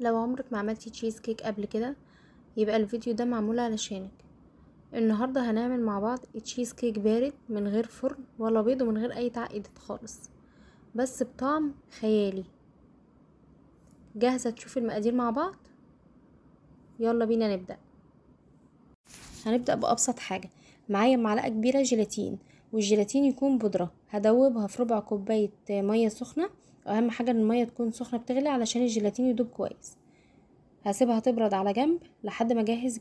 لو عمرك ما عملتي تشيز كيك قبل كده يبقى الفيديو ده معمول علشانك. النهارده هنعمل مع بعض تشيز كيك بارد من غير فرن ولا بيض ومن غير اي تعقيدات خالص، بس بطعم خيالي. جاهزة تشوفي المقادير مع بعض؟ يلا بينا نبدا. هنبدا بابسط حاجة. معايا معلقه كبيرة جيلاتين، والجيلاتين يكون بودره. هدوبها في ربع كوباية مية سخنة. اهم حاجة ان المية تكون سخنة بتغلي علشان الجيلاتين يدوب كويس. هسيبها تبرد على جنب لحد ما اجهز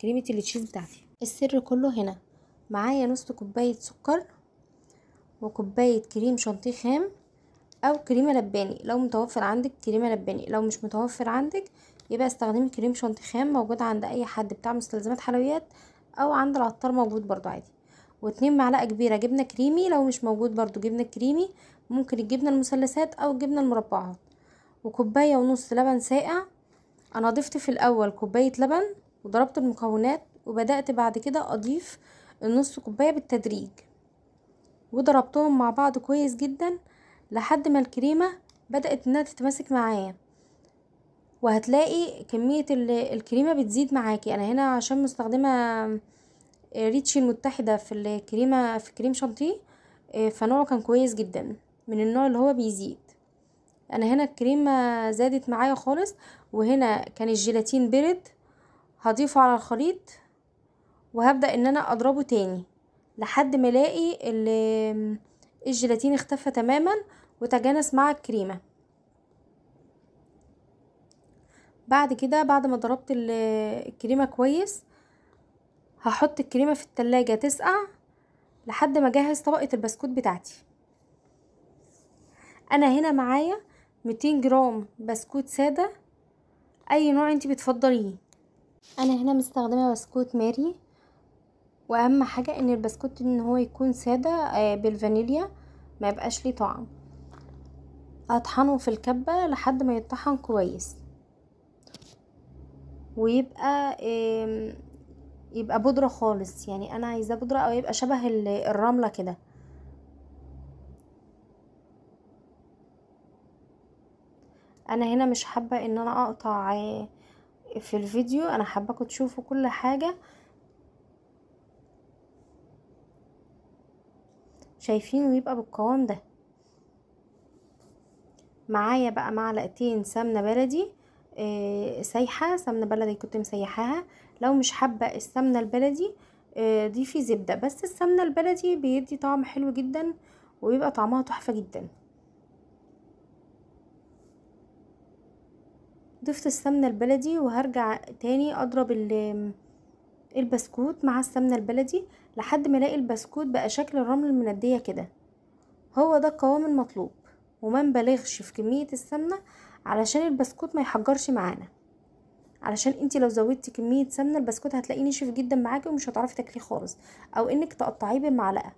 كريمة التشيز بتاعتي. السر كله هنا. معايا نص كوباية سكر وكوبايه كريم شانتيه خام او كريمة لباني لو متوفر عندك كريمة لباني، لو مش متوفر عندك يبقى استخدمي كريم شانتيه خام، موجود عند اي حد بتاع مستلزمات حلويات او عند العطار موجود برضو عادي. و2 معلقه كبيرة جبنه كريمي، لو مش موجود برضو جبنه كريمي، ممكن الجبنة المثلثات او الجبنة المربعات. وكوبايه ونص لبن ساقع. انا ضفت في الاول كوباية لبن وضربت المكونات، وبدات بعد كده اضيف النص كوباية بالتدريج، وضربتهم مع بعض كويس جدا لحد ما الكريمة بدات انها تتماسك معايا. وهتلاقي كمية الكريمة بتزيد معاكي. انا هنا عشان مستخدمة ريتشي المتحدة في الكريمة في كريم شانتيه، فنوعه كان كويس جدا، من النوع اللي هو بيزيد. انا هنا الكريمة زادت معايا خالص، وهنا كان الجيلاتين برد. هضيفه على الخليط وهبدا ان انا اضربه تاني لحد ما الاقي الجيلاتين اختفى تماما وتجانس مع الكريمة. بعد كده بعد ما ضربت الكريمة كويس هحط الكريمة في التلاجة تسقع لحد ما اجهز طبقه البسكوت بتاعتي. انا هنا معايا 200 جرام بسكوت ساده، اي نوع انتي بتفضليه. انا هنا مستخدمة بسكوت ماري، واهم حاجة ان البسكوت ان هو يكون ساده بالفانيليا، ما يبقاش ليه طعم. اطحنه في الكبه لحد ما يطحن كويس ويبقى يبقى بودره خالص، يعني انا عايزاه بودره او يبقى شبه الرملة كده. انا هنا مش حابة ان انا اقطع في الفيديو، انا حابة تشوفوا كل حاجة. شايفين؟ ويبقى بالقوام ده. معايا بقى معلقتين سمنه بلدي سايحه، سمنه بلدي كنت مسيحاها. لو مش حابة السمنة البلدي ضيفي زبدة، بس السمنة البلدي بيدي طعم حلو جدا ويبقى طعمها تحفة جدا. ضفت السمنة البلدي وهرجع تاني اضرب البسكوت مع السمنة البلدي لحد ما الاقي البسكوت بقى شكل الرمل المنديه كده. هو ده القوام المطلوب، وما نبالغش في كمية السمنة علشان البسكوت ما يحجرش معانا، علشان انتي لو زودتي كمية سمنه البسكوت هتلاقيه نشف جدا معاكي ومش هتعرفي تاكليه خالص، او انك تقطعيه بالمعلقه.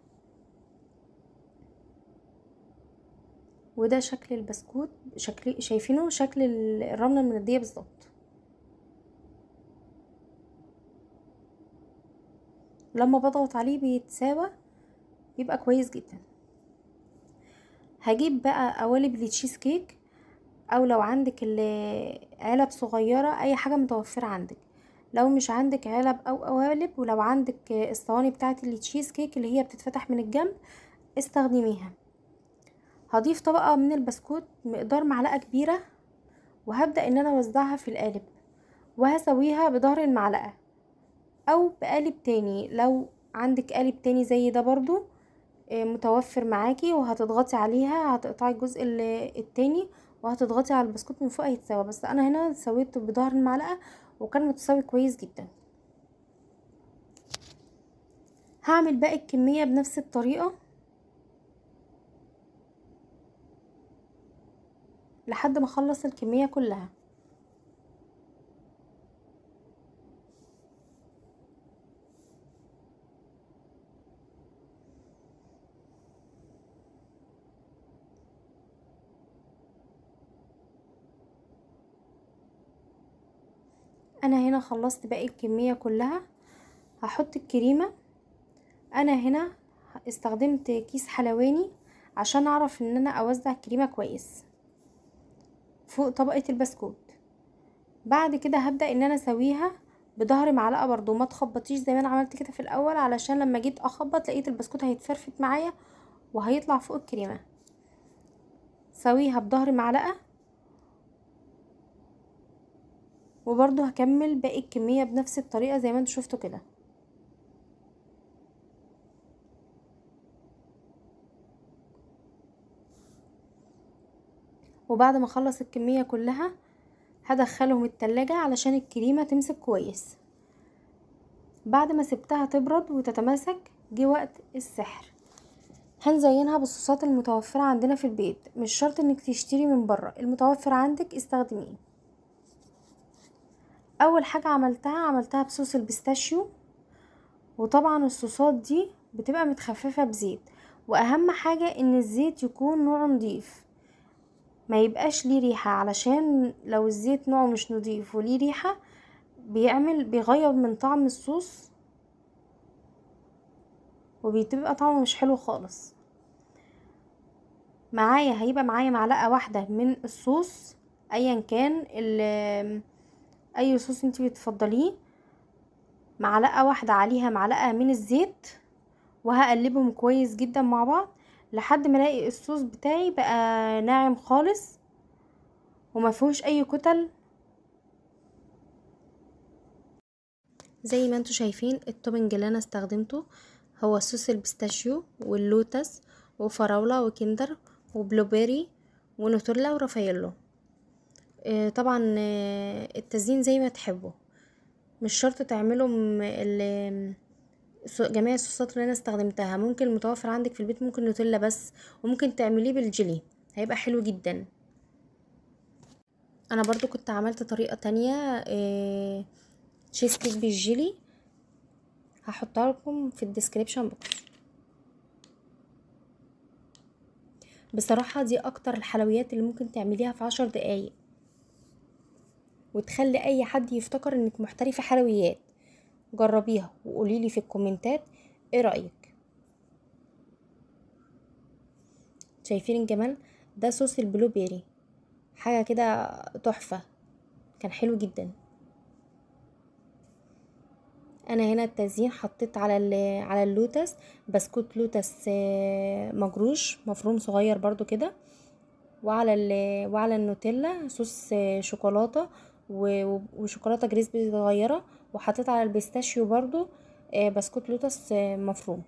وده شكل البسكوت، شكل شايفينه شكل الرملة المنديه بالظبط. لما بضغط عليه بيتساوى، بيبقى كويس جدا. هجيب بقى قوالب التشيز كيك، او لو عندك علب صغيرة، اي حاجة متوفرة عندك. لو مش عندك علب او قوالب، ولو عندك الصواني بتاعه التشيز كيك اللي هي بتتفتح من الجنب استخدميها. هضيف طبقه من البسكوت مقدار معلقه كبيرة، وهبدا ان انا اوزعها في القالب، وهسويها بظهر المعلقة او بقالب تاني لو عندك قالب تاني زي ده برضو متوفر معاكي، وهتضغطي عليها، هتقطعي الجزء التاني وهتضغطي على البسكوت من فوق هيتساوى. بس انا هنا سويته بظهر المعلقة وكان متساوي كويس جدا. هعمل باقي الكمية بنفس الطريقة لحد ما اخلص الكمية كلها. انا هنا خلصت باقي الكمية كلها. هحط الكريمة. انا هنا استخدمت كيس حلواني عشان اعرف ان انا اوزع الكريمة كويس فوق طبقة البسكوت. بعد كده هبدأ ان انا اسويها بظهر معلقه برضو، ما تخبطيش زي ما انا عملت كده في الاول، علشان لما جيت اخبط لقيت البسكوت هيتفرفت معايا وهيطلع فوق الكريمة. سويها بظهر معلقه، وبرضو هكمل باقي الكمية بنفس الطريقة زي ما انتوا شفتوا كده. وبعد ما اخلص الكمية كلها هدخلهم التلاجة علشان الكريمة تمسك كويس. بعد ما سبتها تبرد وتتماسك جه وقت السحر. هنزينها بالصوصات المتوفرة عندنا في البيت، مش شرط انك تشتري من بره، المتوفر عندك استخدميه. اول حاجة عملتها بصوص ال pistachio، وطبعا الصوصات دي بتبقى متخففة بزيت، واهم حاجة ان الزيت يكون نوعه نضيف، ما يبقاش ليه ريحة، علشان لو الزيت نوعه مش نضيف وليه ريحة بيغير من طعم الصوص وبتبقى طعمه مش حلو خالص. هيبقى معايا معلقة واحدة من الصوص، ايا كان اي صوص انتي بتفضليه، معلقة واحدة عليها معلقة من الزيت، وهقلبهم كويس جدا مع بعض لحد ما الاقي الصوص بتاعي بقى ناعم خالص وما فيهوش اي كتل. زي ما انتوا شايفين ال topping اللي انا استخدمته هو صوص ال pistachio واللوتس وفراولة وكندر و blueberry ونوتيلا ورافايلو. طبعا التزيين زي ما تحبوا، مش شرط تعملوا جميع الصوصات اللي انا استخدمتها، ممكن المتوفر عندك في البيت، ممكن نوتيلا بس، وممكن تعمليه بالجيلي هيبقى حلو جدا. انا برضو كنت عملت طريقة تانية تشيز كيك بالجيلي، هحطها لكم في ال description box. بصراحة دي اكتر الحلويات اللي ممكن تعمليها في 10 دقايق، وتخلي اي حد يفتكر انك محترفة حلويات. جربيها وقوليلي في الكومنتات ايه رأيك. شايفين الجمال ده؟ صوص ال blueberry حاجة كده تحفة، كان حلو جدا. انا هنا التزيين حطيت على اللوتس بسكوت لوتس مجروش مفروم صغير برضو كده، وعلى النوتيلا صوص شوكولاتة وشوكولاته crispy صغيرة، وحطيت على ال pistachio برضو بسكوت لوتس مفروم.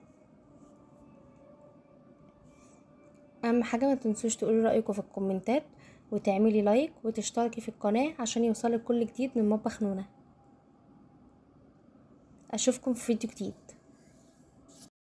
اهم حاجة ما تنسوش تقولوا رايكم في الكومنتات، وتعملي like وتشتركي في القناة عشان يوصلك كل جديد من مطبخ نونا. اشوفكم في فيديو جديد.